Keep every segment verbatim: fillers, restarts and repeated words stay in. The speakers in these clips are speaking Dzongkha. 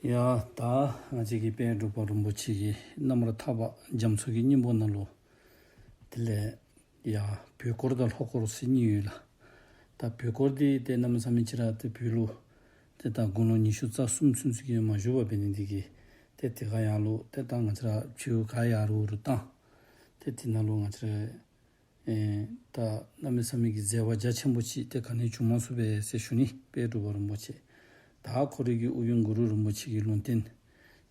ཡ་ད་ང་བཅས་ཀྱི་དཔལ་འབྲུག་པ་རིན་པོ་ཆེ་གི་རྣམ་པར་ཐར་པ་རྒྱ་མཚོ་གི་སྙིང་པོ་ནང་ལུ་དེ་ལས་ཡ་བོད་སྐོར་དང་ལྷོ་སྐོར་ཟེར་གཉིས་ཡོད་ལགས། ད་བོད་སྐོར་འདི་ཏེ་གནམ་མེད་ས་མེད་ཅིག་ར་ཏེ་བོད་ལུ་ཏེ་ད་དགུང་ལོ་ཉི་ཤུ་རྩ་གསུམ་ཚུན་ཚོད་ཀྱི་མ་བཞུགས་པ་འབད་ནི་འདི་གིས་ཏེ་དེ་ཁར་ཡར་ལུ་ཏེ་ད་ང་བཅས་ར་ཆོས་ག་ཡར་རུ་རུ་བཏང་། ཏེ་དེ་ནང་ལུ་ང་བཅས་ར་ཨེ་ད་གནམ་མེད་ས་མེད་ཀྱི་མཛད་པ་རྒྱ་ཆེན་པོ་ཅིག་ཏེ་ག་ནི་བྱུང་མ་ཚུགས་པས་ཟེར་ཞུ་ནི། དཔལ་འབྲུག་པ་རིན་པོ་ཆེ་ད་ཁོ་རའི་གི་ཨོ་རྒྱན་གུ་རུ་རིན་པོ་ཆེ་གི་ལུང་བསྟན།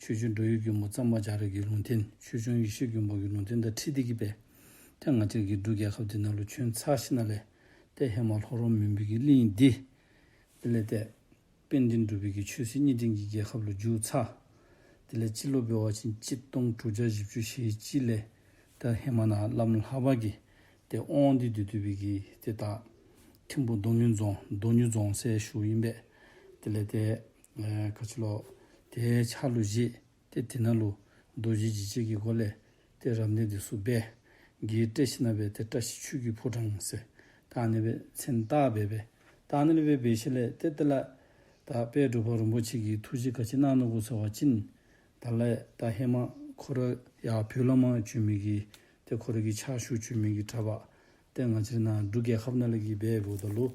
ཆོས་རྗེ་འགྲོ་བའི་མགོན་པོ་གཙང་པ་རྒྱ་རས་ཀྱི་ལུང་བསྟན། ཆོས་སྐྱོང་ཡེ་ཤེས་མགོན་པོ་གི་ལུང་བསྟན་དང་འཁྲིལ་ཏེ་གི་སྦེ་ཏེ་ང་བཅས་ཀྱི་འབྲུག་རྒྱལ་ཁབ་འདི་ནང་ལུ་བྱོན་ཚར་ཞིནམ་ལས་ཏེ་ཧེ་མ་ལྷོ་རོང་མུན་པའི་གི་གླིང་འདི་དེ་ལས་ཏེ་དཔལ་ལྡན་འབྲུག་པའི་གི་ཆོས་སྲིད་གཉིས་ལྡན་གྱི་རྒྱལ་ཁབ་ལུ་བསྒྱུར་ཚར། དེ་ལས་སྤྱི་ལོ་འབད་བ་ཅིན་གཅིག་སྟོང་དྲུག་བརྒྱ་བཞི་བཅུ་ཞེ་གཅིག་ལས་ད་ཧེ་མ་ནཱ་བླམ་ལྷ་པ་གིས་ཏེ་དབང་འདི་བསྡུ་བསྡུ་བའི་གི་ཏེ་ད་ཐིམ་ཕུག་མདོ་སྨྱོན་རྫོང་མདོ་སྨྱོན་རྫོང་ཟེར་ཞུཝ་ཨིན་པས། དེ་ལས་ཏེ་ཨེ་ག་ཅི་ལོ་དེ་ཕྱག་ལུ་བཞེས། ཏེ་དེ་ནང་ལུ་རྡོ་རྗེ་འཇིགས་བྱེད་ཀྱི་སྒོ་ལས་ཏེ་རབ་གནས་འདི་ཚུ་འབད། གི་བཀྲིས་ཞིནམ་ལས་ཏེ་བཀྲ་ཤིས་ཆོས་ཀྱི་ཕོ་བྲང་ཟེར་ད་ཨ་ནི་སྦེ་མཚན་བཏགས་སྦེ་སྦེ་ད་ཨ་ནི་ལས་སྦེ་འབད་ཞིནམ་ལས་ཏེ་དེ་ལས་ད་དཔལ་འབྲུག་པ་རིན་པོ་ཆེ་གིས་ཐུགས་རྗེ་ག་ཅི་གནང་ནུག་གོ་ཟེར་བ་ཅིན་ད་ལས་ད་ཧེ་མ་ཁོ་ར་ཡར་བོད་ལས་མར་བྱོན་མི་གི་ཏེ་ཁོ་ར་གི་ཕྱག་ཞུ་བྱོན་མི་གི་གྲྭ་པ་ཏེ་ང་བཅས་ནཱ་འབྲུག་རྒྱལ་ཁབ་ནང་ལས་ཀྱི་འབད་འབདཝ་ད་ལུ་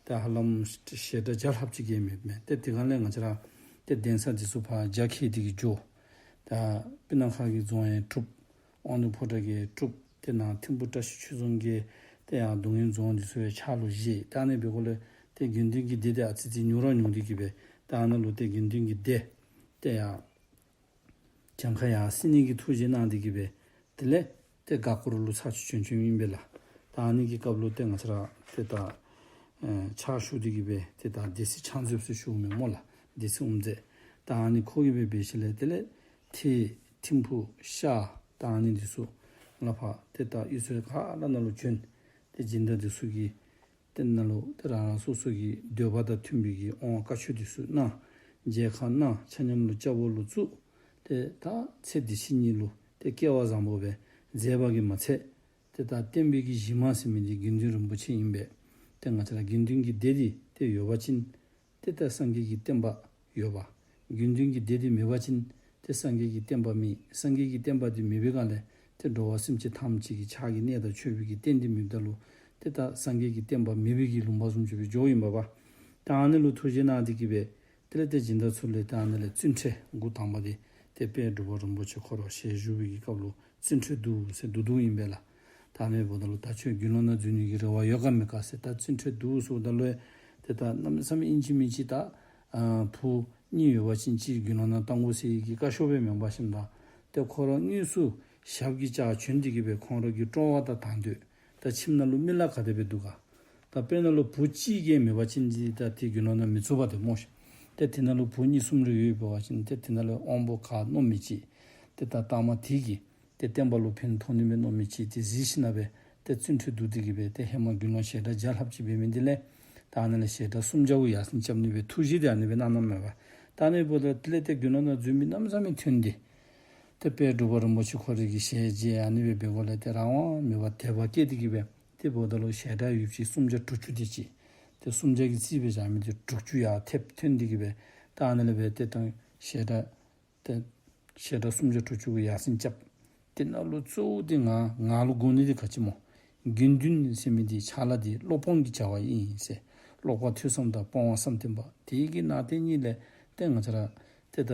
ཏེ་ཧ་ལམ་ཞལ་གྲངས་བརྒྱ་ལྷགཔ་ཅིག་གི་མེདཔ་མས། ཏེ་དེ་སྒང་ལས་ང་བཅས་ར་ཏེ་གདན་ས་འདི་ཚུ་ཕར་རྒྱ་བསྐྱེད་དེ་གི་འགྱོ། ད་སྤུ་ན་ཁ་གི་རྫོང་ཡང་གྲུབ། དབང་འདུས་ཕོ་བྲང་གི་གྲུབ། ཏེ་ནཱ་ཐིམ་ཕུག་བཀྲ་ཤིས་ཆོས་རྫོང་གི་ཏེ་ཡར་མདོ་སྨྱོན་རྫོང་འདི་ཚུ་ཡང་ཕྱག་ལུ་བཞེས། ད་ཨ་ནི་འབད་སྒང་ལས་ཏེ་དགེ་འདུན་གྱི་སྡེ་འདི་ཨ་ཙི་ཙི་ཉུང་ར་ཉུང་སྟེ་གི་སྦེ་ད་ཨ་ནཱ་ལུ་ཏེ་དགེ་འདུན་གྱི་སྡེ་ཏེ་ཡར་གྱངས་ཁ་ཡར་སེང་ནི་གི་ཐུགས་བཞེད་གནང་སྟེ་གི་སྦེ་དེ་ལས་ཏེ་སྒ་སྐོར་ལུ་ཚར་གཅིག་བྱོན་བྱོནམ་ཨིན་པས་ལགས། ད་ཨ་ནི་གི་སྐབས་ལུ་ཏེ་ང་བཅས་ར་ཏེ་ད་ཨེ་ཕྱག་ཞུ་སྟེ་གི་སྦེ་ཏེ་ད་སྡེ་སྲིད་ཕྱག་མཛོདཔ་ཟེར་ཞུཝ་མས་སྨོ་ལགས། སྡེ་སྲིད་དབུ་མཛད། ད་ཨ་ནི་ཁོ་གིས་སྦེ་འབད་ཞིནམ་ལས་དེ་ལས་ཏེ་ཐིམ་ཕུག་ཤར་ད་ཨ་ནི་འདི་ཚུ་ལས་ཕར་ཏེ་ད་གཡུས་ཚན་ག་ར་ནང་ལུ་བྱོན། ཏེ་སྦྱིན་བདག་འདི་ཚུ་གིས་ཏེ་ནཱ་ལུ་ཏེ་རང་རང་སོ་སོ་གི་འདོད་པ་དང་མཐུན་པའི་གི་དབང་བཀའ་ཆོས་འདི་ཚུ་གནང་། མཇལ་ཁ་གནང་། ཆ་མཉམ་ལུ་སྐྱབས་འོག་ལུ་བཙུགས། ཏེ་ད་ཚེ་འདི་ཕྱི་གཉིས་ལུ་ཏེ་སྐལ་བ་བཟང་པོ་སྦེ་མཛད་པ་གིས་མ་ཚད་ཏེ་ད་བསྟན་པའི་གི་གཞི་མ་ཟེར་མི་འདི་དགེ་འདུན་རིན་པོ་ཆེ་ཨིན་པས། ཏེ་ང་བཅས་ར་དགེ་འདུན་གྱི་སྡེ་འདི་ཏེ་ཡོད་པ་ཅིན་ཏེ་ད་སངས་རྒྱས་ཀྱི་བསྟན་པ་ཡོད་པ། དགེ་འདུན་གྱི་སྡེ་འདི་མེད་པ་ཅིན་ཏེ་སངས་རྒྱས་ཀྱི་བསྟན་པ་མེད། སངས་རྒྱས་ཀྱི་བསྟན་པ་འདི་མེད་པའི་སྒང་ལས་ཏེ་འགྲོ་བ་སེམས་ཅན་ཐམས་ཅད་ཀྱི་ཕྱག་གི་གནས་དང་མཆོད་པའི་གི་རྟེན་འདི་མེདཔ་ད་ལུ་ཏེ་ད་སངས་རྒྱས་ཀྱི་བསྟན་པ་མེད་པའི་གི་ལུང་པ་བཟུམ་ཅིག་སྦེ་འགྱོཝ་ཨིན་པས། ད་ཨ་ནི་ལུ་ཐུགས་བཞེད་གནང་སྟེ་གི་སྦེ་དེ་ལས་ཏེ་སྦྱིན་བདག་ཚུ་ལས་ད་ཨ་ནི་ལས་བཙུན་ཁྲལ་འགོ་དང་པ་འདི་ཏེ་དཔལ་འབྲུག་པ་རིན་པོ་ཆེ་ཁོ་ར་ཞལ་བཞུགས་པའི་གི་སྐབས་ལུ་བཙུན་ཁྲལ་བསྡུ་ཟེར་བསྡུ་བསྡུཝ་ཨིན་པས་ལགས། ད་ཨ་ནི་འབདཝ་ད་ལུ་ད་ཁྱོད་དགེ་སློང་ནང་འཛུལ་ནི་གི་རེ་བ་ཡོད་ག་མེད་ག་ཟེར་ད་བཙུན་ཁྲལ་བསྡུ་ཟེརཝ་ད་ལུ་ཏེ་ད་གནམ་མེད་ས་མེད་ཨིན་ཅི་མིན་ཅི་ད་ཨ་བུ་གཉིས་ཡོད་པ་ཅིན་གཅིག་དགེ་སློང་ནང་གཏང་དགོ་ཟེར་གྱི་བཀའ་ཤོག་སྦེ་མེན་པར་ཞིནམ་ད་ཏེ་ཁོ་ར་དངོས་སུ་ཞབས་ཀྱིས་བཅགས་བྱོན་ཏེ་གི་སྦེ་ཁོང་ར་གི་སྤྲོ་བ་དང་དང་འདོད་ད་ཁྱིམ་ནང་ལུ་མི་ལ་ག་དེ་སྦེ་འདུག་ག། ད་དཔེར་ན་ལུ་བུ་གཅིག་གིས་མེད་པ་ཅིན་ཅིག་ད་ཏེ་དགེ་སློང་ནང་མི་བཙུགས་པས་ཏེ་སྨོ་ཤིག། ཏེ་དེ་ནང་ལུ་བུ་གཉིས་གསུམ་རེ་ཡོད་པ་ཅིན་ཏེ་དེ་ནང་ལུ་དབང་པོ་ག་མནོ་མི་ཅིག་ཏེ་ད་ལྟག་མ་དེ་གིས་ཏེ་བསྟན་པ་ལུ་ཕན་ཐོགས་ནི་མས་མནོ་མི་ཅིག་ཏེ་གཟིགས་ཞིནམ་ལས་ཏེ་བཙུན་ཁྲལ་བསྡུ་སྟེ་གི་སྦེ་ཏེ་ཧེ་མ་དགེ་སློང་ཞལ་གྲངས་བརྒྱ་ལྷགཔ་ཅིག་འབད་མི་འདི་ལས་ད་ཨ་ནི་ལས་ཞལ་གྲངས་སུམ་བརྒྱ་གུ་ཡར་སེང་རྐྱབ་ནི་སྦེ་ཐུགས་བཞེད་འདི་ཨ་ནི་སྦེ་གནང་གནངམ་མས་པ། ད་ཨ་ནི་འབདཝ་ད་དེ་ལས་ཏེ་དགེ་སློང་ནང་འཛུལ་མི་གནམ་མེད་ས་མེད་ཐོན་ཏེ་ཏེ་དཔལ་འབྲུག་པ་རིན་པོ་ཆེ་ཁོ་རའི་གི་ཞལ་མཇལ་ཨ་ནི་སྦེ་འབད་སྒང་ལས་ཏེ་རང་དབང་མེད་པར་དད་པ་སྐྱེས་ཏེ་གི་སྦེ་ཏེ་འབདཝ་ད་ལུ་ཞལ་གྲངས་ཡོདཔ་ཅིག་སུམ་བརྒྱ་དྲུག་ཅུ་དེ་ཅིག་ཏེ་སུམ་བརྒྱ་གི་རྩིས་སྦེ་བཞག་མི་འདི་དྲུག་ཅུ་ཡར་ཐེབས་ཐོན་ཏེ་གི་སྦེ་ད་ཨ་ནི་ལས་སྦེ་ཏེ་ད་ཞལ་གྲངས་ཏེ་ཞལ་གྲངས་སུམ་བརྒྱ་དྲུག་ཅུ་གུ་ཡར་སེང་རྐྱབ། དེ་ནང་ལུ་གཙོ་བོ་འདི་ང་ང་ལུ་དགོ་ནི་འདི་ག་ཅི་སྨོ། དགེ་འདུན་ཟེར་མི་འདི་ཕྱག་ལཱ་འདི་ཀློག་སྤོང་གི་བྱ་བ་ཨིན་ཟེར། ཀློག་པ་ཐོས་བསམ་དང་སྤོང་བ་བསམ་གཏན་པ་དེ་གི་ནང་དེ་གཉིས་ལས་ཏེ་ང་བཅས་ར་ཏེ་ད་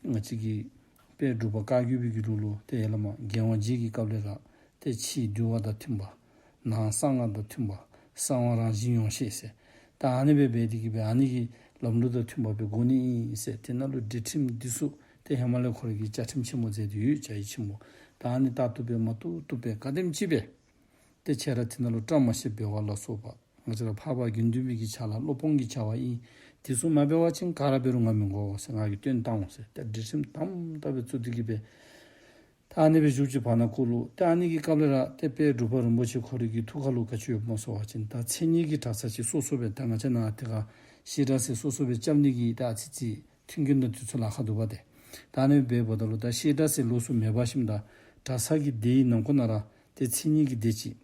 ང་བཅས་ཀྱི་དཔལ་འབྲུག་པ་བཀའ་བརྒྱུད་པའི་གི་ལུགས་ལུ་ཏེ་ཡ་ལ་མ་རྒྱལ་དབང་རྗེ་གི་སྐབས་ལས་ར་ཏེ་ཕྱི་འདུལ་བ་དང་མཐུན་པ། ནང་གསང་སྔགས་དང་མཐུན་པ། གསང་བ་རང་བཞིན་ཡོངས་ཤེས་ཟེར། ད་ཨ་ནི་སྦེ་འབད་དེ་གི་སྦེ་ཨ་ནི་གི་ལམ་ལུགས་དང་མཐུན་པ་སྦེ་དགོ་ནི་ཨིན་ཟེར། དེ་ནང་ལུ་སྒྲིག་ཁྲིམས་འདི་ཚུ་ཏེ་ཧེ་མ་ལས་ཁོ་ར་གིས་བཅའ་ཁྲིམས་ཆེན་མོ་མཛད་དེ་ཡོད། བཅའ་ཡིག་ཆེན་མོ། ད་ཨ་ནི་ད་བཏུབ་པས་མ་བཏུབ་བཏུབ་པས་ག་དེམ་ཅིག་སྦེ་ཏེ་ཁྱེད་ར་དེ་ནང་ལུ་བཀྲ་མ་ཤིས་འབད་བ་ལ་སོགས་པ་ང་བཅས་ར་འཕགས་པ་དགེ་འདུན་པའི་གི་ཕྱག་ལཱ་ཀློག་སྤོང་གི་བྱ་བ་ཨིན། དེ་ཚུ་མ་འབད་བ་ཅིན་ག་ར་འབད་རུང་ང་མི་དགོ་ཟེར། ང་གིས་བཏོན་བཏང་འོང་ཟེར། ཏེ་སྒྲིག་ཁྲིམས་དམ་དམ་སྦེ་བཙུགས་ཏེ་གི་སྦེ་ད་ཨ་ནི་སྦེ་བཞུགས་ཅི། བར་ན་ཁོ་ལུ་ཏེ་ཨ་ནི་གི་སྐབས་ལས་ར་ཏེ་དཔལ་འབྲུག་པ་རིན་པོ་ཆེ་ཁོ་རའི་གི་ཐུགས་ཁ་ལུ་ག་ཅི་ཡོདཔ་སྨོ་ཟེར་བ་ཅིན་ད་མཚན་ཉིད་ཀྱི་གྲྭ་ཚང་ཅིག་སོ་སོ་སྦེ་ད་ང་བཅས་ནཱ་དེ་ཁར་བཤད་གྲྭ་ཟེར་སོ་སོ་སྦེ་རྐྱབ་ནི་གི་ད་ཨ་ཙི་ཙི་མཐུན་རྐྱེན་དང་དུས་ཚོད་ལཱ་ཁག་འདུག་པ་ཏེ། ད་ཨ་ནི་སྦེ་འབདཝ་ད་ལུ་ད་བཤད་གྲྭ་ཟེར་ལོགས་སུ་མེད་པར་ཞིནམ་ད་གྲྭ་ཚང་གི་སྡེའི་ནང་ཁོ་ན་ར་ཏེ་མཚན་ཉིད་ཀྱི་སྡེ་ཅིག།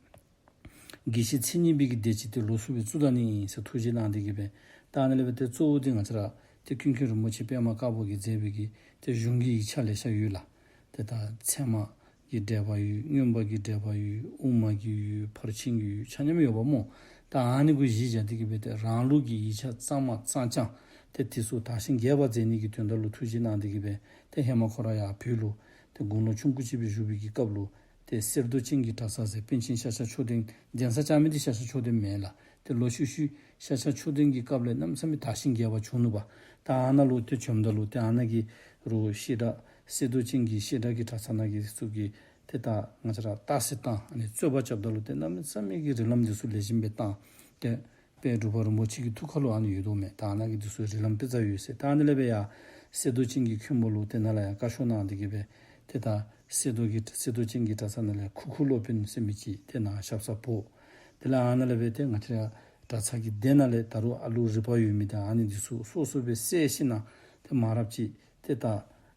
དགེ་བཤེས་མཚན་ཉིད་པའི་གི་སྡེ་ཅིག་ཏེ་ལོགས་སུ་སྦེ་བཙུགས་ད་ནི་ཨིན་ཟེར་ཐུགས་བཞེད་གནང་སྟེ་གི་སྦེ། ད་ཨ་ནི་ལས་སྦེ་ཏེ་གཙོ་བོ་འདི་ང་བཅས་ར་ ཏེ་ཀུན་མཁྱེན་རིན་པོ་ཆེ་པདྨ་དཀར་པོ་གིས་མཛད་པའི་གི་ཏེ་གཞུང་གི་ཡིག་ཆ་ལེ་ཤ་ཡོད་ལགས། ཏེ་ད་ཚད་མ་གི་འགྲེལ་པ་ཡོད། མངོན་པ་གི་འགྲེལ་པ་ཡོད། དབུ་མ་གི་ཡོད། ཕར་ཕྱིན་གྱི་ཡོད། ཆ་མཉམ་ཡོདཔ་སྨོ། ད་ཨ་ནི་གུ་གཞི་བཞག་སྟེ་གི་སྦེ་ཏེ་རང་ལུགས་ཀྱི་ཡིག་ཆ་གཙང་མ་གཙང་རྐྱང་ཏེ་དེ་ཚུ་དར་ཞིང་རྒྱས་པར་མཛད་ནི་གི་དོན་དག་ལུ་ཐུགས་བཞེད་གནང་སྟེ་གི་སྦེ་ཏེ་ཧེ་མ་ཁོ་ར་ཡར་བོད་ལུ་ཏེ་དགུང་ལོ་ཆུང་ཀུ་ཅིག་སྦེ་བཞུགས་པའི་གི་སྐབས་ལུ་ཏེ་གསེར་མདོག་ཅན་གྱི་གྲྭ་ཚང་ཟེར་པཎ་ཆེན་ཤཱཀྱ་མཆོག་ལྡན་གདན་ས་བཅགས་མི་འདི་ཤཱཀྱ་མཆོག་ལྡན་མེན་ལགས། ཏེ་ལོག་ཤུལ་ཤུལ་ཤཱཀྱ་མཆོག་ལྡན་གྱི་སྐབས་ལས་གནམ་མེད་ས་མེད་དར་ཞིང་རྒྱས་པ་བྱུང་ནུག་པ། ད་ཨ་ནཱ་ལུ་ཏེ་བྱོནམ་ད་ལུ་ཏེ་ཨ་ནཱ་གི་རུ་བཤད་གྲྭ་གསེར་མདོག་ཅན་གྱི་བཤད་གྲྭ་གི་གྲྭ་ཚང་ནང་གི་ཚུ་གི་ཏེ་ད་ང་བཅས་ར་རྟགས་གསལ་བཏང་ཨ་ནི་རྩོད་པ་རྐྱབ་ད་ལུ་ཏེ་གནམ་མེད་ས་མེད་ཀྱི་རིགས་ལམ་འདི་ཚུ་ལེགས་ཤོམ་སྦེ་བཏང་། ཏེ་དཔལ་འབྲུག་པ་རིན་པོ་ཆེ་གི་ཐུགས་ཁ་ལུ་ཨ་ནི་ཡོད་དོ་མས། ད་ཨ་ནཱ་གི་འདི་ཚུ་རིགས་ལམ་དཔེ་ཆ་ཡོད་ཟེར། ད་ཨ་ནི་ལས་སྦེ་ཡར་གསེར་མདོག་ཅན་གྱི་མཁན་པོ་ལུ་ཏེ་ནཱ་ལས་ཡར་བཀའ་ཤོག་གནང་སྟེ་གི་སྦེ་ཏེ་ད་གསེར་མདོག་གི་གསེར་མདོག་ཅན་གྱི་གྲྭ་ཚང་ནང་ལས་ཁུ་ཁུ་སློབ་དཔོན་ཟེར་མི་ཅིག་ཏེ་ནཱ་ཞབས་སར་འབོ། དེ་ལས་ཨ་ནཱ་ལས་སྦེ་ཏེ་ང་བཅས་ར་གྲྭ་ཚང་གི་སྡེ་ནང་ལས་ད་རུང་ཨ་ལུ་རིག་པ་ཡོད་མི་དང་ཨ་ནི་འདི་ཚུ་སོ་སོ་སྦེ་བསད་ཞིནམ་ཏེ་མང་རབས་ཅིག་ཏེ་ད་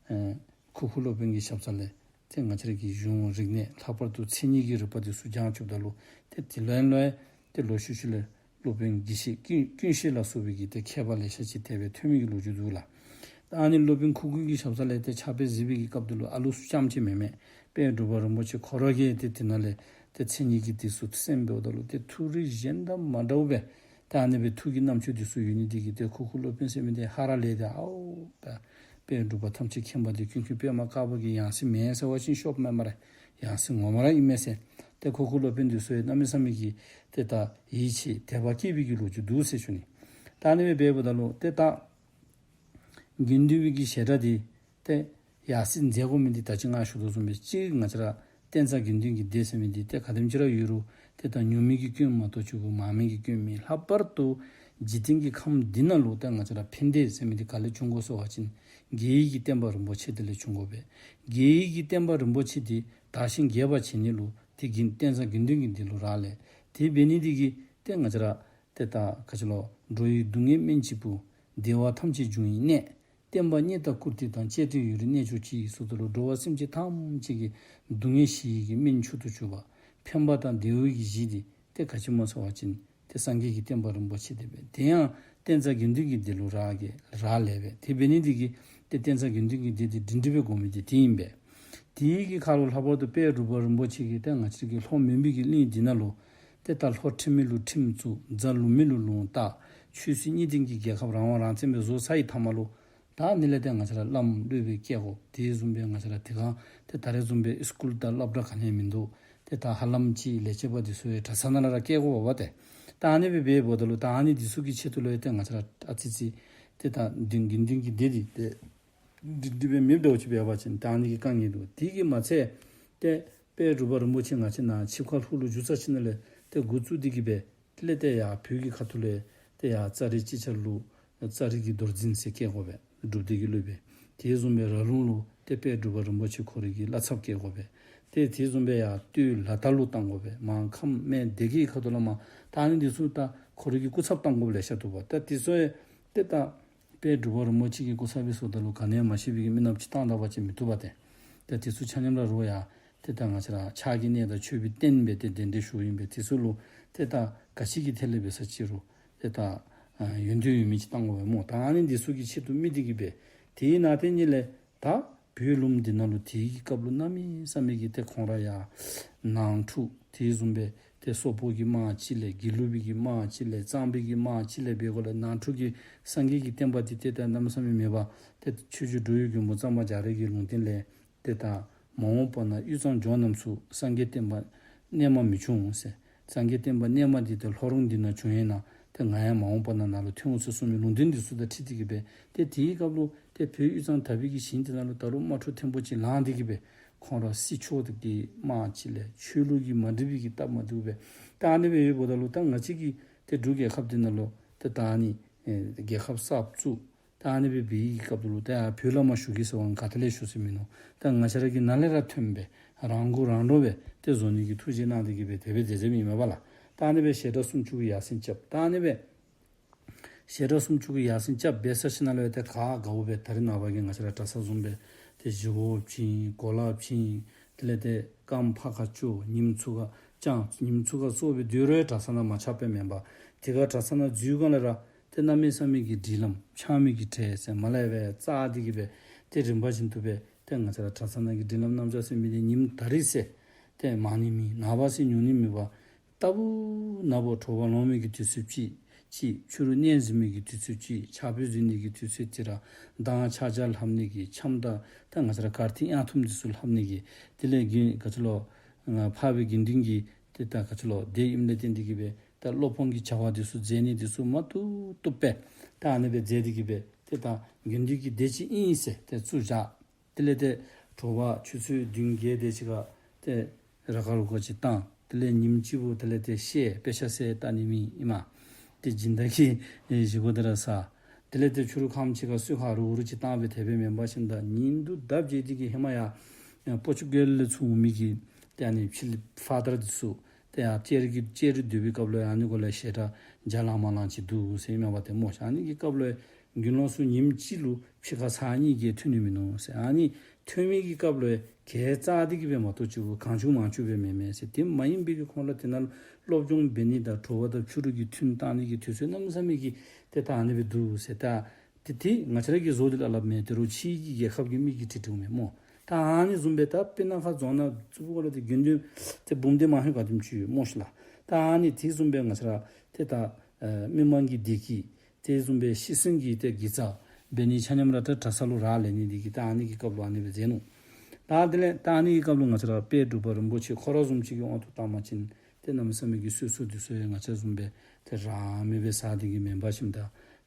ཨེ་ཁུ་ཁུ་སློབ་དཔོན་གྱི་ཞབས་ས་ལས་ཏེ་ང་བཅས་ར་གི་གཞུང་རིག་གནས་ལྷག་པར་དུ་མཚན་ཉིད་ཀྱི་རིག་པ་འདི་ཚུ་སྦྱང་བཅུགཔ་ད་ལུ་ཏེ་དེ་ལོན་ལོན་ཏེ་ལོག་ཤུལ་ཤུལ་ལས་སློབ་དཔོན་དགེ་བཤེས་ཀུན་ཀུན་ཤེས་ལ་སོགས་པའི་གི་ཏེ་མཁས་པ་ལེ་ཤ་ཅིག་དེ་སྦེ་ཐོན་མི་གི་ལོ་རྒྱུས་འདུག་ལགས། ད་ཨ་ནི་སློབ་དཔོན་ཁུ་ཁུ་གི་ཞབས་ས་ལས་ཏེ་ཕྱག་དཔེ་གཟིགས་པའི་གི་སྐབས་དེ་ལུ་ཨ་ལུ་ཚུ་རྐྱངམ་ཅིག་མེན་མས། དཔལ་འབྲུག་པ་རིན་པོ་ཆེ་ཁོ་ར་གིས་ཏེ་དེ་ནང་ལས་ཏེ་མཚན་ཉིད་ཀྱི་འདི་ཚུ་གསན་འབདཝ་ད་ལུ་ཏེ་ཐུགས་རིག་གཞན་དང་མ་འདྲཝ་སྦེ་ཏེ་ཨ་ནི་སྦེ་ཐུགས་ཀྱི་རྣམ་དཔྱོད་འདི་ཚུ་ཡོད་ནི་འདི་གིས་ཏེ་ཁུ་ཁུ་སློབ་དཔོན་ཟེར་མི་འདི་ཧ་ར་ལས་ཏེ་ཨའོ་ད་དཔལ་འབྲུག་པ་ཐམས་ཅད་མཁྱེན་པ་འདི་ཀུན་མཁྱེན་པདྨ་དཀར་པོ་གི་ཡང་སྲིད་མེན་ཟེར་བ་ཅིན་ཤོབ་མས་སྨ་རེ། ཡང་སྲིད་ངོ་མ་ར་ཨིན་མས་ཟེར། ཏེ་ཁུ་ཁུ་སློབ་དཔོན་འདི་ཚུ་ཡང་གནམ་མེད་ས་མེད་ཀྱི་ཏེ་ད་ཡིད་ཆེས་དད་པ་སྐྱེས་པའི་གི་ལོ་རྒྱུས་འདུག་ཟེར་ཞུ་ནི། ད་ཨ་ནི་སྦེ་འབདཝ་ད་ལུ་ཏེ་ད་དགེ་འདུན་པའི་གི་བཤད་གྲྭ་འདི་ཏེ་ཡར་སེང་མཛད་དགོ་མི་འདི་ད་ཅི་ང་ཞུ་དོ་བཟུམ་སྦེ་གཅིག་ང་བཅས་ར་བསྟན་རྩ་དགེ་འདུན་གྱི་སྡེ་ཟེར་མི་འདི་ཏེ་ག་དེམ་ཅིག་ར་ཡོད་རུང་ཏེ་ད་ཉུང་མི་གིས་སྐྱོན་མ་གཏོགས་ཆོག་གོ། མང་མི་གིས་སྐྱོན་མེད། ལྷག་པར་དུ་འཇིག་རྟེན་གྱི་ཁམས་འདི་ནང་ལུ་ཏེ་ང་བཅས་ར་ཕན་བདེ་ཟེར་མི་འདི་ག་ལས་བྱུང་དགོ་ཟེར་བ་ཅིན་རྒྱལ་བའི་གི་བསྟན་པ་རིན་པོ་ཆེ་འདི་ལས་བྱུང་དགོ་པས། རྒྱལ་བའི་གི་བསྟན་པ་རིན་པོ་ཆེ་འདི་དར་ཞིང་རྒྱས་པར་བྱེད་ནི་ལུ་ཏེ་གི་བསྟན་རྩ་དགེ་འདུན་གྱི་སྡེ་ལུ་རག་ལས། དེ་འབད་ནི་འདི་གིས་ཏེ་ང་བཅས་ར་ཏེ་ད་ག་ཅི་ལོ། འགྲོ་བའི་སྡུག་བསྔལ་སྨན་གཅིག་པུ། བདེ་བ་ཐམས་ཅད་འབྱུང་བའི་གནས། བསྟན་པ་རྙེད་དང་བཀུར་སྟི་དང་། བཅས་ཏེ་ཡུན་རིང་གནས་གྱུར་ཅིག་ཟེརཝ་ད་ལུ་འགྲོ་བ་སེམས་ཅན་ཐམས་ཅད་ཀྱི་སྡུག་བསྔལ་ཞི་བའི་གི་སྨན་མཆོག་ཏུ་གྱུར་པ། ཕན་པ་དང་བདེ་བའི་གི་གཞི་འདི་ཏེ་ག་ཅི་སྨོ་ཟེར་བ་ཅིན་ཏེ་སངས་རྒྱས་ཀྱི་བསྟན་པ་རིན་པོ་ཆེ་འདི་སྦེ། དེ་ཡང་བསྟན་རྩ་དགེ་འདུན་གྱི་སྡེ་ལུ་རག་གི་རག་ལས་པས། དེ་འབད་ནི་འདི་གིས་ཏེ་བསྟན་རྩ་དགེ་འདུན་གྱི་སྡེ་འདི་སྒྲིང་སྒྲི་སྦེ་དགོ་མི་འདི་དེ་ཨིན་པས། དེའི་གི་ཁར་ལུ་ལྷག་པར་དུ་དཔལ་འབྲུག་པ་རིན་པོ་ཆེ་གིས་ཏེ་ང་བཅས་ཀྱི་ལྷོ་མོན་པའི་གི་གླིང་འདི་ནང་ལུ་ཏེ་ད་ལྷོ་ཁྲིམས་མེད་ལུ་ཁྲིམས་བཙུགས། རྫ་ལུང་མེད་ལུ་ལུང་བཏགས། ཆོས་སྲིད་གཉིས་ལྡན་གྱི་རྒྱལ་ཁབ་རང་དབང་རང་བཙན་སྦེ་བཟོ་ཚར་བའི་མཐའ་མ་ལུ་ད་ཨ་ནི་ལས་ཏེ་ང་བཅས་ར་བླམ་སློབ་དཔོན་བསྐྱལ་དགོ། དེ་བཟུམ་སྦེ་ང་བཅས་ར་དེ་སྒང་ཏེ་ད་རེས་བཟུམ་སྦེ་སི་ཀུལ་དང་སློབ་གྲྭ་ག་ནི་ཡང་མིན་འདུག། ཏེ་ད་ཧ་ལམ་ཅིག་ལས་བྱེད་པ་འདི་ཚུ་ཡང་གྲྭ་ཚང་ནང་ལས་ར་བསྐྱལ་དགོཔ་འབདཝ་ད། ད་ཨ་ནི་སྦེ་འབདཝ་ད་ལུ་ད་ཨ་ནི་འདི་ཚུ་གི་ཆེད་དུ་ལུ་ཡང་ཏེ་ང་བཅས་ར་ཨ་ཙི་ཙི་ཏེ་ད་དགེ་འདུན་གྱི་སྡེ་འདི་ཏེ་འདི་འདི་སྦེ་མེདཔ་འདྲཝ་ཅིག་འབད་བ་ཅིན་ད་ཨ་ནི་གི་དཀའ་ངལ་འདུག། དེ་གིས་མ་ཚད་ཏེ་དཔལ་འབྲུག་པ་རིན་པོ་ཆེ་ང་བཅས་ནཱ་ཆིབས་ཁ་ལྷོ་ལུ་བསྒྱུར་ཚར་ཞིནམ་ལས་ཏེ་འགོ་བཙུགས་ཏེ་གི་སྦེ་དེ་ལས་ཏེ་ཡར་བོད་ཀྱི་ཁ་ཐུག་ལས་ཏེ་ཡར་ཙ་རི་ཅིག་ཆ་ལུ་ཙ་རི་གི་རྡོར་འཛིན་ཟེར་བསྐྱལ་དགོ་པས། སྒྲུབ་སྡེ་གི་སློབ་དཔོན། དེ་བཟུམ་སྦེ་ར་ལུང་ལུ་ཏེ་དཔལ་འབྲུག་པ་རིན་པོ་ཆེ་ཁོ་རའི་གི་བླ་ཚབ་བསྐྱལ་དགོ་པས། ཏེ་དེ་བཟུམ་སྦེ་ཡར་སྟོད་ལ་དྭགས་ལུ་བཏང་དགོ་པས། མར་ཁམས་སྨད་སྡེ་དགེ་ཁ་ཐུག་ལས་མར་ད་ཨ་ནི་འདི་ཚུ་ད་ཁོ་རའི་གི་སྐུ་ཚབ་བཏང་དགོཔ་ལེ་ཤ་འདུག་པ། ད་དེ་ཚུ་ཡང་ཏེ་ད་དཔལ་འབྲུག་པ་རིན་པོ་ཆེ་གི་སྐུ་ཚབ་སྦེ་སོངམ་ད་ལུ་ག་ནི་ཡང་མ་ཤེས་པའི་གི་མི་ནགཔ་ཅིག་བཏང་ད་པ་ཅིན་མི་བཏུབ་པས་ཏེ། ད་དེ་ཚུ་ཆ་མཉམ་ར་རུང་ཡང་ཏེ་ད་ང་བཅས་ར་ཕྱག་གི་གནས་དང་མཆོད་པའི་རྟེན་སྦེ་ཏེ་གདན་འདྲེན་ཞུཝ་ཨིན་པས། དེ་ཚུ་ལུ་ཏེ་ད་ག་ཅི་གི་ཐད་ལས་འབད་ས་ཅི་རུང་ཏེ་ད་ཨ་ཡོན་ཏན་ཡོད་མི་ཅིག་བཏང་དགོ་པས་སྨོ། ད་ཨ་ནི་འདི་ཚུ་གི་ཆེད་དུ་དམིགས་ཏེ་གི་སྦེ་དེའི་ནང་ཏེ་ཨ་ནི་ལས་ད་བོད་ལུངམ་འདི་ནང་ལུ་དེའི་གི་སྐབས་ལུ་གནམ་མེད་ས་མེད་ཀྱི་ཏེ་ཁོང་ར་ཡར་ནང་འཁྲུག། དེ་བཟུམ་སྦེ་ཏེ་སོག་པོ་གི་དམག་ཅིག་ལས་དགེ་ལུགས་པའི་གི་དམག་ཅིག་ལས་གཙང་པའི་གི་དམག་ཅིག་ལས་འབད་དགོ་ལས་ནང་འཁྲུག་གི་སངས་རྒྱས་ཀྱི་བསྟན་པ་འདི་ཏེ་ད་གནམ་མེད་ས་མེད་མེད་པར་ཏེ་ཆོས་རྗེ་འགྲོ་བའི་མགོན་པོ་གཙང་པ་རྒྱ་རས་ཀྱི་ལུང་བསྟན་ལས་ཏེ་ད་མ་འོངས་པ་ན་དབུས་གཙང་ལྗོངས་རྣམས་སུ་སངས་རྒྱས་བསྟན་པ་རྣལ་མ་མི་འབྱུང་ཟེར། སངས་རྒྱས་བསྟན་པ་རྣལ་མ་འདི་ཏེ་ལྷོ་རོང་འདི་ནང་བྱུང་ཡོད་ན་ཏེ་ང་ཡང་མ་འོངས་པ་ན་ནཱ་ལུ་ཐོན་འོང་ཟེར་གསུངས་མི་ལུང་བསྟན་འདི་ཚུ་དང་འཁྲིལ་ཏེ་གི་སྦེ་ཏེ་དེའི་སྐབས་ལུ་ཏེ་བོད་དབུས་གཙང་དག་པའི་གི་ཞིང་འདི་ནང་ལུ་ད་རུང་དམག་འཁྲུག་ཐེངས་པོ་ཅིག་ལངས་ཏེ་གི་སྦེ་ཁོང་ར་སྲིད་ཕྱོགས་ཀྱི་དམག་ཅིག་ལས་ཆོས་ལུགས་ཀྱི་མ་འགྲིག་པའི་གི་སྟབས་མ་བདེཝ་སྦེ་ད་ཨ་ནི་སྦེ་ཡོདཔ་ད་ལུ་ད་ང་བཅས་ཀྱི་ཏེ་འབྲུག་རྒྱལ་ཁབ་འདི་ནང་ལུ་ཏེ་ད་ཨ་ནི་ཨེ་རྒྱལ་ཁབ་གསརཔ་བཙུགས། ད་ཨ་ནི་སྦེ་འབད་བའི་གི་སྐབས་ལུ་ད་ཡར་བོད་ལས་མར་ཞུ་གེ་ཟེར་བ་ག་ཏེ་ལས་ཞུ་ཟེར་མི་ནུག། ད་ང་བཅས་ར་གི་ནང་ལས་ར་ཐོན་སྦེ་རང་མགོ་རང་འདྲོངས་སྦེ་ཏེ་བཟོ་ནི་གི་ཐུགས་བཞེད་གནང་སྟེ་གི་སྦེ་དེ་སྦེ་མཛད་མཛདཔ་ཨིན་མས་པ་ལགས། ད་ཨ་ནི་སྦེ་ཞལ་གྲངས་སུམ་ཅུ་གི་ཡར་སེང་རྐྱབ། ད་ཨ་ནི་སྦེ་ཞལ་གྲངས་སུམ་ཅུ་གི་ཡར་སེང་རྐྱབ་འབད་ཚར་ཞིནམ་ལས་ཏེ་ག་དགའཝ་སྦེ་ད་རེས་ནངས་པ་གི་ང་བཅས་ར་གྲྭ་ཚང་བཟུམ་སྦེ་ཏེ་བཞེས་སྒོ་བྱིན་གོ་ལ་བྱིན་དེ་ལས་ཏེ་རྐངམ་ཕར་ཁར་བཅུག་ཉིམ་ཚུར་ཁར་བརྐྱང་ཉིམ་ཚུར་ཁར་བཙུགས་སྦེ་སྡོད་རུང་གྲྭ་ཚང་ནང་མ་ཆགས་པས་མེན་པར་དེ་ཁར་གྲྭ་ཚང་ནང་འཛུལ་སྒང་ལས་ར་ཏེ་ ཏེ་གནམ་མེད་ས་མེད་ཀྱི་སྒྲིག་ལམ་ཆགས་མི་གི་གྲལ་ཟེར་མ་ལས་སྦེ་བཙག་སྟེ་གི་སྦེ་ཏེ་རིམ་པ་བཞིན་དུ་སྦེ་ཏེ་ང་བཅས་ར་གྲྭ་ཚང་ནང་གི་སྒྲིག་ལམ་གནམ་ལྕགས་ཟེར་མི་འདི་ཉིནམ་ད་རིས་ཟེར་ཏེ་མང་ནི་མེད། ནངས་པ་ཟེར་ཉུང་ནི་མེད་པར་ལྟ་བུ་ན་བུ་དྲོ་པ་ལོང་མི་གི་དུས་ཚོད་ཅིག་ཅིག་ཕྱི་རུ་གནས་གཟིམ་མི་གི་དུས་ཚོད་ཅིག་ཕྱག་དཔེ་གཟིགས་ནི་གི་དུས་ཚོད་ཅིག་ར་མདང་ཕྱག་རྒྱ་ལྷབ་ནི་གི་འཆམ་དང་ད་ང་བཅས་ར་གར་ཐིག་དབྱངས་ཐུམ་འདི་ཚུ་ལྷབ་ནི་གི་དེ་ལས་གི་ག་ཅི་ལོ་ང་འཕགས་པའི་དགེ་འདུན་གྱི་ཏེ་ད་ག་ཅི་ལོ་དེ་ཨིནམ་ལས་བརྟེན་ཏེ་གི་སྦེ་ད་སློབ་དཔོན་གྱི་བྱ་བ་འདི་ཚུ་མཛད་ནི་འདི་ཚུ་མ་བཏུབ་བཏུབ་སྦེ་ད་ཨ་ནི་སྦེ་མཛད་དེ་གི་སྦེ་ཏེ་ད་དགེ་འདུན་གྱི་སྡེ་ཅིག་ཨིན་ཟེར་ཏེ་བཙུགས་བཞག། དེ་ལས་ཏེ་དྲོ་པ་ཆུ་ཚོད་བདུན་བརྒྱད་དེ་ཅིག་ཁར་ཏེ་ར་ཁ་རུ་ཁ་ཅིག་བཏང་། དེ་ལས་ཉིནམ་གཅིག་པོ་དེ་ལས་ཏེ་བཤད་དཔེ་ཆ་ཟེར་ལྟ་ནི་མེད་ཨིན་མས། ཏེ་སྦྱིན་བདག་གི་ཨེ་བཞེས་སྒོ་དེ་ར་ཟ། དེ་ལས་ཏེ་ཕྱི་རུ་ཁམས་ཅིག་ཁར་གསོལ་ཁ་རུ་རུ་ཅིག་བཏང་སྦེ་དེ་སྦེ་མེན་པར་ཞིནམ་ད་ཉིན་དུ་ཟླཝ་བརྒྱད་དེ་གི་ཧེ་མ་ཡར་ཡང་པོར་ཅུ་གལ་ལས་ཚུར་འོང་མི་གི་ཏེ་ཨ་ནི་ཕྱི་ཕ་དར་འདི་ཚུ་ཏེ་ཡར་ལྕགས་རི་གི་ལྕགས་རི་སྡོད་པའི་སྐབས་ལུ་ཨ་ནི་གུ་ལས་ཞལ་གྲངས་བརྒྱ་ལང་མ་ལང་ཅིག་འདུག་ཟེར་མས་པ་ཏེ་སྨོ་ཤ། ཨ་ནི་གི་སྐབས་ལུ་དགེ་སློང་ཚུ་ཉིནམ་གཅིག་ལུ་ཕྱི་ཁར་ཚར་གཉིས་བརྒལ་ཐོན་ནི་མིན་ནུག་ཟེར། ཨ་ནི་ཐོན་མི་གི་སྐབས་ལུ་གྱལ་བཙག་སྟེ་གི་སྦེ་མ་གཏོགས་ཅིག་གང་བྱུང་མང་བྱུང་སྦེ་མེན་མས་ཟེར། དེ་མ་ཡིན་པའི་གི་ཁོང་ལུ་དེ་ནང་སློབ་སྦྱོང་འབད་ནི་དང་དྲོ་པ་དང་ཕྱི་རུ་གི་ཐུན་བཏང་ནི་གི་དུས་ཚོད་གནམ་མེད་ས་མེད་ཀྱི་ཏེ་ད་ཨ་ནི་སྦེ་འདུག་ཟེར། ད་ཏེ་དེ་ང་བཅས་ར་གིས་བཟོ་སྟེ་སླབ་སླབ་མེན། དེ་རུ་ཕྱིའི་གི་རྒྱལ་ཁབ་ཀྱི་མི་གིས་བྲིས་བྲིསཝ་མས་སྨོ། ད་ཨ་ནི་བཟུམ་སྦེ་ད་སྤུ་ན་ཁ་རྫོང་ནང་བཙུགས་པ་ལས་ཏེ་དགེ་འདུན་ཏེ་འབུམ་སྡེ་མ་ཧེ་ག་དེམ་ཅིག་ཡོད་སྨོ་ཤ་ལགས། ད་ཨ་ནི་དེ་བཟུམ་སྦེ་ང་བཅས་ར་ཏེ་ད་ཨེ་མི་མང་གི་བདེ་སྐྱིད་དེ་བཟུམ་སྦེ་ཤི་གསོན་གྱི་ཏེ་དགེ་རྩ་འབད་ནི་ཆ་མཉམ་ར་ད་གྲྭ་ས་ལུ་རག་ལས་ནི་འདི་གིས་ད་ཨ་ནི་གི་སྐབས་ལུ་ཨ་ནི་སྦེ་མཛད་ནུག། ད་དེ་ལས་ད་ཨ་ནི་གི་སྐབས་ལུ་ང་བཅས་ར་དཔལ་འབྲུག་པ་རིན་པོ་ཆེ་ཁོ་ར་བཟུམ་ཅིག་གི་དབང་དུ་བཏང་པ་ཅིན་ཏེ་གནམ་མེད་ས་མེད་ཀྱི་གསོལ་ཚོགས་འདི་ཚུ་ཡང་ང་བཅས་བཟུམ་སྦེ་ཏེ་རང་མེད་སྦེ་ཟ་སྟེ་གི་མེན་པར་ཞིནམ་ད་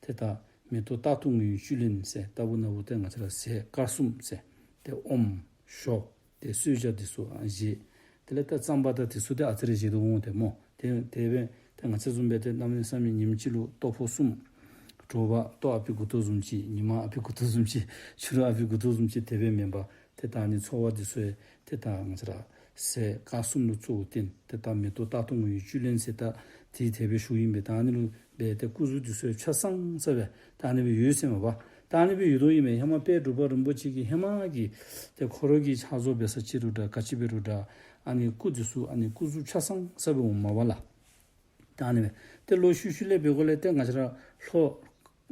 ཏེ་ད་མེ་ཏོག་རྟག་ཏུ་ངུའི་བཅུད་ལེན་ཟེར་ལྟ་བུ་ན་བུ་ཏེ་ང་བཅས་ར་ཟས་དཀར་གསུམ་ཟེར་ཏེ་ཨོམ་ཞོ་ཏེ་གསོལ་ཇ་འདི་ཚུ་ཨ་བཞེས། དེ་ལས་ད་རྩམ་པ་དང་འདི་ཚུ་ཏེ་ཨ་ཙི་རེ་བཞེས་ཏེ་འོང་སྟེ་སྨོ། ཏེ་དེ་སྦེ་ཏེ་ང་བཅས་བཟུམ་སྦེ་ཏེ་གནམ་མེད་ས་མེད་ཉིནམ་གཅིག་ལུ་ལྟོ་ཕོ་གསུམ། དྲོ་པ་ལྟོ་ཨ་པའི་མགུ་ཏོ་བཟུམ་ཅིག། ཉི་མ་ཨ་པའི་མགུ་ཏོ་བཟུམ་ཅིག། ཕྱི་རུ་ཨ་པའི་མགུ་ཏོ་བཟུམ་ཅིག་དེ་སྦེ་མེན་པར་ཏེ་ད་ཨ་ནི་འཚོ་བ་འདི་ཚུ་ཡང་ཏེ་ད་ང་བཅས་ར་ཟས་དཀར་གསུམ་ལུ་གཙོ་བོ་བརྟེན་ཏེ་ད་མེ་ཏོག་རྟག་ཏུ་ངུ་བའི་བཅུད་ལེན་ཟེར་ད་དེ་དེ་སྦེ་ཞུཝ་ཨིན་པས། ད་ཨ་ནི་ལུ་སྦེ་ཏེ་སྐུ་གཟུགས་འདི་ཚུ་ཡང་ཆ་ཚང་ས་སྦེ་ད་ཨ་ནི་སྦེ་ཡོད་ཟེར་མས་པ། ད་ཨ་ནི་སྦེ་ཡོད་དོ་ཨིན་མས། ཧེ་མ་དཔལ་འབྲུག་པ་རིན་པོ་ཆེ་གིས་ཧེ་མ་གི་ཏེ་ཁོ་ར་གི་ཕྱག་བཟོ་འབད་ས་ཅིག་རུང་འདྲ་ག་ཅི་འབད་རུང་འདྲ་ཨ་ནི་སྐུ་འདི་ཚུ་ཨ་ནི་སྐུ་གཟུགས་ཆ་ཚང་ས་སྦེ་འོངམ་མས་པ་ལགས། ད་ཨ་ནི་སྦེ་ཏེ་ལོག་ཤུལ་ཤུལ་ལས་འབད་དགོ་ལས་ཏེ་ང་བཅས་ར་ལྷོ་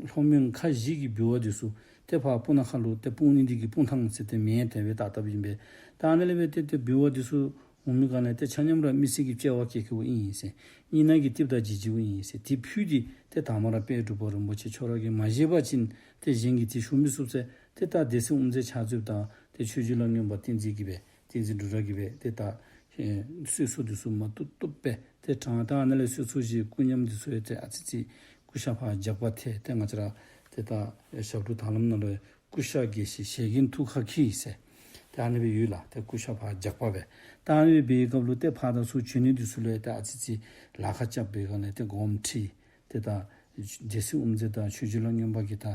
ལྷོ་མོན་ཁ་བཞི་གི་འབུལ་བ་འདི་ཚུ་ཏེ་ཕར་སྤུ་ན་ཁ་ལུ་ཏེ་སྤུངས་ནི་འདི་གིས་སྤུངས་ཐང་ཟེར་ཏེ་མིང་དེ་སྦེ་བཏགས་བཏགསཔ་ཨིན་པས། ད་ཨ་ནི་ལས་འབད་ཏེ་ཏེ་འབུལ་བ་འདི་ཚུ་འོང་མི་ག་ནི་ཏེ་ཆ་མཉམ་ར་མི་སེར་གྱི་དཔྱལ་བ་ཀེ་ཀེ་བོ་ཨིན་ཟེར། གཉིས་སྣང་གི་ཏིབ་དང་ལྗིད་ལྗིད་བོ་ཨིན་ཟེར། དེ་ཕུལ་ཏེ་ཏེ་དང་པ་ར་དཔལ་འབྲུག་པ་རིན་པོ་ཆེ་ཁྱོད་ར་གིས་མ་བཞེས་པ་ཅིན་ཏེ་གཞན་གྱིས་དེ་ཞུ་མི་ཚུགས་ཟེར། ཏེ་ད་སྡེ་སྲིད་དབུ་མཛད་ཕྱག་མཛོད་དང་ཏེ་ཆོས་རྗེ་ལ་སྔོན་པ་བསྟན་འཛིན་གྱིས་སྦེ་བསྟན་འཛིན་འབྲུག་གྲགས་ཀྱིས་སྦེ་ཏེ་ད་ཨེ་གསོལ་ཚོགས་འདི་ཚུ་མ་བཏུབ་བཏུབ་སྦེ་ཏེ་དྲངས། ད་ཨ་ནཱ་ལས་གསོལ་ཚོགས་བཞེས། སྐུ་ཉམས་འདི་ཚུ་ཡང་ཏེ་ཨ་ཙི་ཙི་སྐུ་ཤ་ཕར་རྒྱགས་པ་ཐལ། ཏེ་ང་བཅས་ར་ཏེ་ད་ཞབས་དྲུང་དར་ལམ་ནང་ལུ་སྐུ་ཤ་རྒྱས་ཤིང་ཞལ་རྒྱན་ཐུགས་ཀར་འཁྱིལ་ཟེར་ཏེ་ཨ་ནི་སྦེ་ཡོད་ལགས། ཏེ་སྐུ་ཤ་ཕར་རྒྱགས་པ་སྦེ་ད་ཨ་ནི་སྦེ་འབད་བའི་སྐབས་ལུ་ཏེ་ཕར་དང་ཚུར་བྱོན་ནི་འདི་ཚུ་ལུ་ཡང་ཏེ་ཨ་ཙི་ཙི་ལཱ་ཁག་རྐྱབ་པའི་སྒང་ལས་ཏེ་དགོངསམ་ཁྲེལ། ཏེ་ད་སྡེ་སྲིད་དབུ་མཛད་དང་ཆོས་རྗེ་ལ་སྔོན་པ་གིས་ད་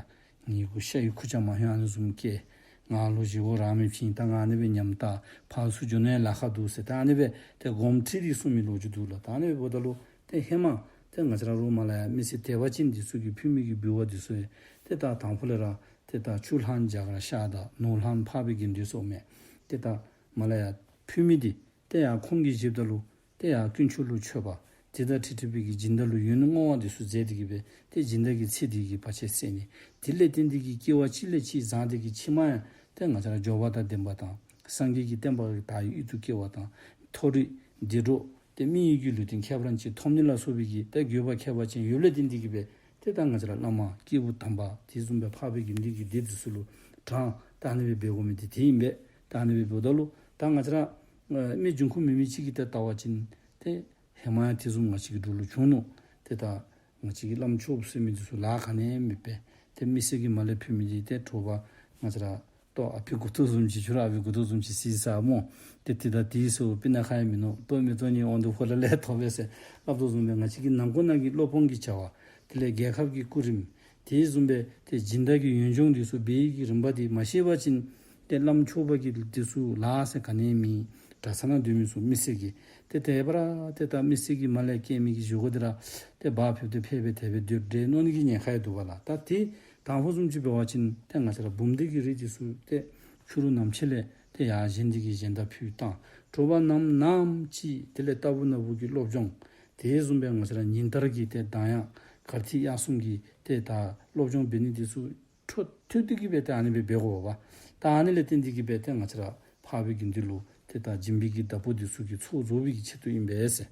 ངེའི་སྐུ་ཤ་ཡི་ཁུར་ཆ་མ་ཧོན་ཨ་ནི་བཟུམ་བཀལ། ང་ལུ་བཞེས་སྒོ་རག་མི་བྱིན། ད་ང་ཨ་ནི་སྦེ་ཉམས་ཐག། ཕར་ཚུར་འགྱོ་ནི་ལཱ་ཁག་འདུག་ཟེར་ད་ཨ་ནི་སྦེ་ཏེ་དགོངསམ་ཁྲེལ་ཏེ་གསུངས་མི་ལོ་རྒྱུས་འདུག་ལགས། ད་ཨ་ནི་སྦེ་འབདཝ་ད་ལུ་ཏེ་ཧེ་མ་ཏེ་ང་བཅས་ར་རོགས་མ་ལ་ཡ་མི་སེར་དད་པ་ཅན་འདི་ཚུ་གིས་ཕུལ་མི་གི་འབུལ་བ་འདི་ཚུ་ཡང་ཏེ་ད་དང་ཕུ་ལས་ར་ཏེ་ད་ཆུ་ལྷན་རྒྱ་གར་ཤར་དང་ནོར་ལྷན་འཕགས་པའི་དགེ་འདུན་སོགས་མས། ཏེ་ད་མ་ལ་ཡ་ཕུལ་མི་འདི་ཏེ་ཡང་ཁོང་གིས་བཞེསཔ་ད་ལུ་ཏེ་ཡང་དཀོན་མཆོག་ལུ་མཆོད་པ་དེ་དང་འཁྲིལ་འཁྲིལ་བའི་གི་སྦྱིན་བདག་ལུ་ཡོན་བསྔོ་བ་འདི་ཚུ་མཛད་དེ་གི་སྦེ་ཏེ་སྦྱིན་བདག་གི་ཚེ་འདི་གི་བར་ཆད་སེལ་ནི། དེ་ལས་བརྟེན་ཏེ་གི་སྐྱེ་བ་གཅིག་ལས་གཅིག་བཟང་སྟེ་གི་ཕྱི་མ་ཡང་ཏེ་ང་བཅས་ར་འབྱོར་པ་དང་ལྡན་པ་དང་སངས་རྒྱས་ཀྱི་བསྟན་པ་དར་བའི་དབུས་སུ་སྐྱེ་བ་དང་མཐོ་རིས་བདེ་འགྲོ་ཏེ་མི་ཡི་གི་ལུས་རྟེན་ཁྱད་པར་ཅན་ཐོབ་ནི་ལ་སོགས་པའི་གི་ཏེ་དགོས་པ་ཁྱད་པར་ཅན་ཡོདཔ་ལས་བརྟེན་ཏེ་གི་སྦེ་ཏེ་ད་ང་བཅས་ར་བླ་མ་སྐྱེས་བུ་དམ་པ་དེ་བཟུམ་སྦེ་འཕགས་པའི་དགེ་འདུན་གྱི་སྡེ་འདི་ཚུ་ལུ་དྲངས། ད་ཨ་ནི་སྦེ་འབད་དགོ་མི་འདི་དེ་ཨིན་པས། ད་ཨ་ནི་སྦེ་འབདཝ་ད་ལུ་ད་ང་བཅས་ར་ཨ་མི་འབྱུང་ཁུངས་མེད་མི་ཅིག་གིས་ཏེ་བལྟ་བ་ཅིན་ཏེ་ཧེ་མ་ཡང་དེ་བཟུམ་ང་བཅས་ཀྱི་འབྲུག་ལུ་བྱུང་ནུག། ཏེ་ད་ང་བཅས་ཀྱི་བླམ་ཆོསཔ་ཟེར་མི་འདི་ཚུ་ལཱ་ག་ནི་ཡང་མེད་པས། ཏེ་མི་སེར་གྱིས་མ་ལས་ཕུལ་མི་འདི་ཏེ་དྲོ་པ་ང་བཅས་ར་ལྟོ་ཨ་པའི་མགུ་ཏོ་བཟུམ་ཅིག་ཕྱི་རུ་ཨ་པའི་མགུ་ཏོ་བཟུམ་ཅིག་བཟས་ས་སྨོ། ཏེ་དེ་དང་དེའི་ཚེ་སྤུ་ན་ཁ་ཡང་མིན་ནུག། ལྟོ་མི་ལྟོ་ནི་དབང་དུ་ཧོ་ལ་ལས་ཐོབ་པས་ཟེར་སླབ་དོ་བཟུམ་སྦེ་ང་བཅས་ཀྱི་ནང་འཁོད་ནང་གི་སློབ་དཔོན་གྱི་བྱ་བ་དེ་ལས་རྒྱལ་ཁབ་ཀྱི་སྐུ་རིམ་དེ་བཟུམ་སྦེ་ཏེ་སྦྱིན་བདག་གི་ཡོན་སྦྱོང་འདི་ཚུ་འབད་ཡི་གི་རིམ་པ་འདི་མ་ཤེས་པ་ཅིན་ཏེ་བླམ་ཆོསཔ་གི་འདི་ཚུ་ལཱ་ཟེར་ག་ནི་ཡང་མེད། གྲྭ་ཚང་ནང་སྡོད་མི་ཚུ་མི་སེར་གྱིས་ཏེ་དེ་སྦེ་ར་ཏེ་ད་མི་སེར་གྱིས་མ་ལས་བསྐྱལ་མི་གི་བཞེས་སྒོ་འདི་ར་ཏེ་འབག་ཕེབས་ཏེ་ཕེབས་སྦེ་དེ་སྦེ་སྡོད་འདྲས་མནོ་ནི་གི་ཉེན་ཁ་ཡང་འདུག་པ་ལགས། ད་ཏེ་དང་ཕུ་བཟུམ་ཅིག་འབད་བ་ཅིན་ཏེ་ང་བཅས་ར་འབུམ་སྡེ་གི་རིགས་འདི་ཚུ་ཏེ་ཕྱི་རུ་ནམ་ཕྱེད་ལས་ཏེ་ཡར་བཞེངས་ཏེ་གི་བཞེངས་ད་ཕུལ་བཏང་། དྲོ་པ་ནམ་ནམ་ཅིག་དེ་ལས་ལྟ་བུ་ན་བུ་གི་སློབ་སྦྱོང་དེ་བཟུམ་སྦེ་ང་བཅས་ར་ཉིན་ལྟར་གྱི་ཏེ་གདངས་དབྱངས་ གར་ཐིག་དབྱངས་གསུམ་གྱི་ཏེ་ད་སློབ་སྦྱོང་འབད་ནི་འདི་ཚུ་འཕྲོ་མཐུད་དེ་གི་སྦེ་ཏེ་ཨ་ནི་སྦེ་འབད་དགོ་པས། ད་ཨ་ནི་ལས་བརྟེན་ཏེ་གི་སྦེ་ཏེ་ང་བཅས་ར་འཕགས་པའི་དགེ་འདུན་ལུ་ཏེ་ད་སྦྱིན་པའི་གི་བདག་པོ་འདི་ཚུ་གི་ཚོགས་རྫོགས་པའི་གི་ཆེད་དུ་ཨིན་པས་ཟེར།